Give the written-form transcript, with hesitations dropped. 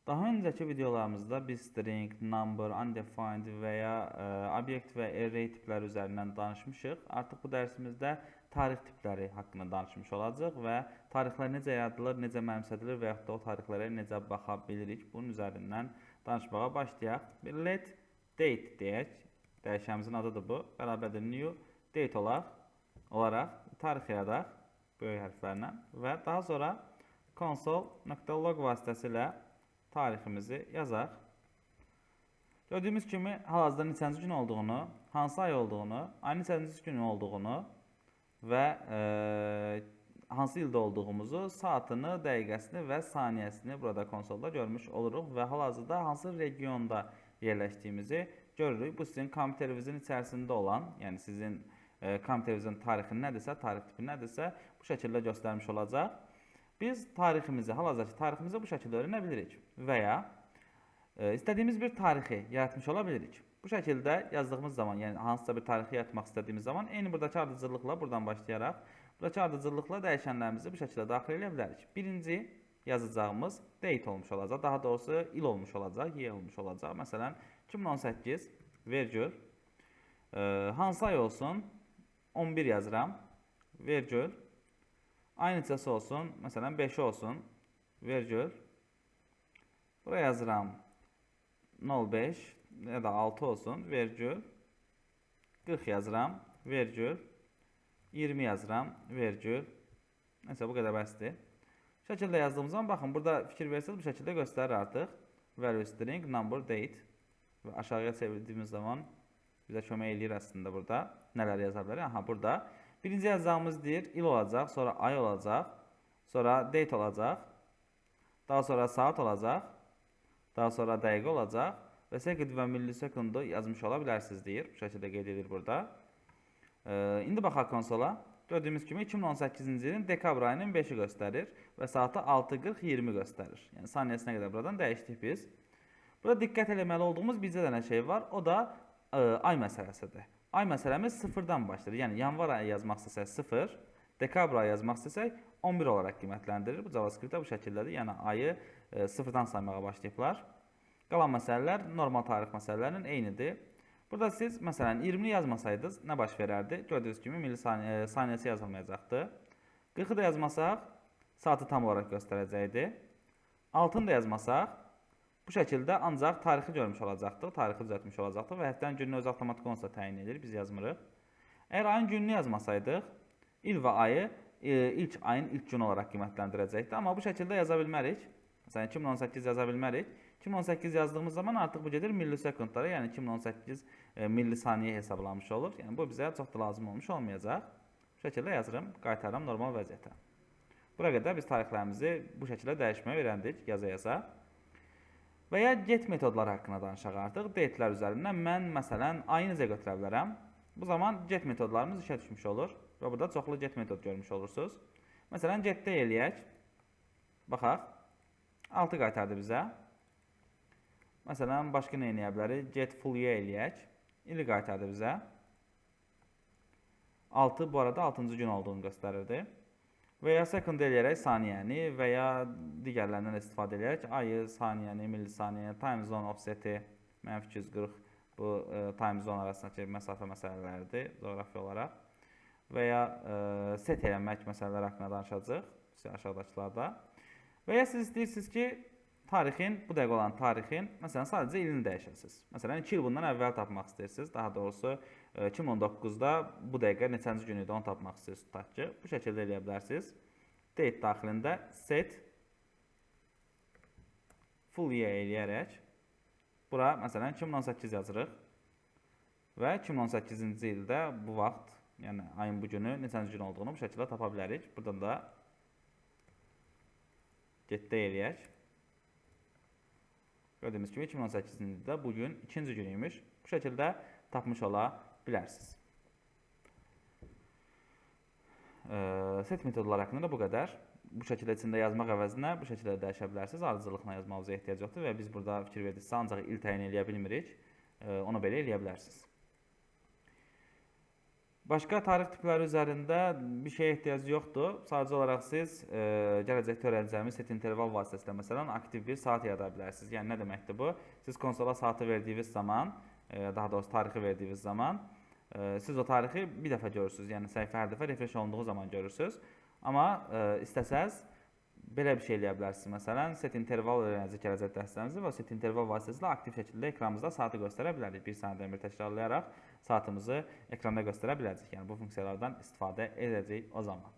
Daha öncəki videolarımızda biz string, number, undefined və ya obyekt və array tipləri üzərindən danışmışıq. Artıq bu dərsimizdə tarix tipləri haqqında danışmış olacağıq və tarixlər necə yaradılır, necə mənimsədilir və yaxud da o tarixlərə necə baxa bilirik. Bunun üzərindən danışmağa başlayaq. Bir let date deyək. Dəyişənimizin adıdır bu. Bərabərdir new date olaraq tarix yaradaq böyük hərflərlə və daha sonra console.log vasitəsilə tariximizi yazaq. Gördüyümüz kimi hal-hazırda neçənci gün olduğunu, hansı ay olduğunu, ayın neçənci gün olduğunu və hansı ildə olduğumuzu, saatını, dəqiqəsini və saniyəsini burada konsolda görmüş oluruq və hal-hazırda hansı regionda yerləşdiyimizi görürük. Bu sizin kompüterinizin içərisində olan, yəni sizin kompüterinizin tarixi nədirsə, tarix tipi nədirsə bu şəkildə göstərmiş olacaq. Biz tariximizi, hal-hazırdakı tariximizi bu şəkildə öyrənə bilirik və ya istədiyimiz bir tarixi yaratmış ola bilirik. Bu şəkildə yazdığımız zaman, yəni hansısa bir tarixi yaratmaq istədiyimiz zaman eyni buradakı ardıcıllıqla, buradan başlayaraq buradakı ardıcıllıqla dəyişənlərimizi bu şəkildə daxil edə bilərik. Birinci yazacağımız date olmuş olacaq, daha doğrusu il olmuş olacaq, year olmuş olacaq. Məsələn, 2018 vergül, hansı ay olsun, 11 yazıram, vergül, ayın neçəsi olsun, məsələn 5 olsun, vergül, buraya yazıram 0,5 ya da 6 olsun, vergül, 40 yazıram, vergül, 20 yazıram, vergül, neyse bu qədər bəsdir. Bu şəkildə yazdığımız zaman, baxın, burada fikir versəniz bu şəkildə göstərir artıq value string, number, date və aşağıya çevirdiyimiz zaman bizə kömək eləyir əslində burada. Nələr yaza bilərik? Aha, burada. Birinci yazacağımız deyir, il olacaq, sonra ay olacaq, sonra date olacaq, daha sonra saat olacaq, daha sonra dəqiqə olacaq və second və millisekundu yazmış ola bilərsiniz deyir. Bu şəkildə qeyd edir burada. İndi baxaq konsola. Gördüyümüz kimi 2018-ci ilin dekabr ayının 5-i göstərir və saatı 6:40:20 göstərir. Yəni saniyəsinə qədər buradan dəyişdik biz. Burada diqqət eləməli olduğumuz bircə dənə şey var. O da ay məsələsidir. Ay məsələmiz sıfırdan başlayır. Yəni yanvar ayı yazmaq istəsək 0, dekabr ayı yazmaq istəsək 11 olaraq qiymətləndirir. Bu JavaScript-də bu şəkildədir. Yəni ayı sıfırdan saymağa başlayıblar. Qalan məsələlər normal tarix məsələlərinin eynidir. Burada siz məsələn 20-ni yazmasaydınız nə baş verərdi? Gördüyünüz kimi millisaniyə, saniyəsi yazılmayacaqdı. 40-ı da yazmasaq saatı tam olaraq göstərəcəkdi. 6-nı da yazmasaq bu şəkildə ancaq tarixi görmüş olacaqdıq, tarixi düzəltmiş olacaqdıq və həftənin gününü özü avtomatik onsuz da təyin edir, biz yazmırıq. Əgər ayın gününü yazmasaydıq, il və ayı ilk ayın ilk günü olaraq qiymətləndirəcəkdi. Amma bu şəkildə yaza bilmərik. Məsələn, 2018 yaza bilmərik. 2018 yazdığımız zaman artıq bu gedir millisekundlara, yəni 2018 millisaniyə hesablanmış olur. Yəni bu bizə çox da lazım olmuş olmayacaq. Bu şəkildə yazırım, qaytarıram normal vəziyyətə. Bura qədər biz tarixlərimizi bu şəkildə dəyişməyi öyrəndik yaza-yaza. Və ya get metodları haqqında danışaq artıq. Date-lər üzərindən mən məsələn ayı necə götürə bilərəm? Bu zaman get metodlarımız işə düşmüş olur və burada çoxlu get metod görmüş olursunuz. Məsələn, get day eləyək. Baxaq. 6 qaytardı bizə. Məsələn, başqa nə eləyə bilərik? Get full year eləyək. İli qaytardı bizə. 6 bu arada 6-cı gün olduğunu göstərirdi. Və ya second eləyərək saniyəni və ya digərlərindən istifadə edərək ayı, saniyəni, millisaniyə, time zone offseti, -240 bu time zone arasındakı məsafə məsələləridir coğrafi olaraq. Və ya set eləmək məsələləri haqqında danışacağıq aşağıdakılarda. Və ya siz istəyirsiniz ki, tarixin, bu dəqiqə olan tarixin, məsələn, sadəcə ilini dəyişəsiniz. Məsələn, 2 il bundan əvvəl tapmaq istəyirsiniz. Daha doğrusu, 2019-da bu dəqiqə neçənci gün idi, onu tapmaq istəyirsiniz, tutaq ki. Bu şəkildə eləyə bilərsiniz. Date daxilində set full year eləyərək bura, məsələn, 2018 yazırıq. Və 2018-ci ildə bu vaxt, yəni ayın bu günü neçənci gün olduğunu bu şəkildə tapa bilərik. Buradan da get day eləyək. Gördüyümüz kimi 2018-ci ildə bugün ikinci gün imiş. Bu şəkildə tapmış ola bilərsiniz. Set metodları haqqında da bu qədər. Bu şəkildə içində yazmaq əvəzinə bu şəkildə dəyişə bilərsiniz. Ardıcıllıqla yazmağınıza ehtiyac yoxdur və biz burada fikir verdiksə ancaq il təyin eləyə bilmirik. Onu belə eləyə bilərsiniz. Başqa tarix tipləri üzərində bir şeyə ehtiyac yoxdur. Sadəcə olaraq siz gələcəkdə öyrənəcəyimiz set interval vasitəsilə məsələn aktiv bir saat yarada bilərsiniz. Yəni nə deməkdir bu? Siz konsola saatı verdiyiniz zaman, daha doğrusu tarixi verdiyiniz zaman, siz o tarixi bir dəfə görürsünüz. Yəni səhifə hər dəfə refresh olunduğu zaman görürsünüz. Amma istəsəz belə bir şey eləyə bilərsiniz. Məsələn, set interval öyrənəcək gələcək dərslərimizdə və set interval vasitəsilə aktiv şəkildə ekranımızda saatı göstərə bilərik. Bir saniyədən bir təkrarlayaraq saatımızı ekranda göstərə biləcəyik. Yəni bu funksiyalardan istifadə edəcəyik o zaman.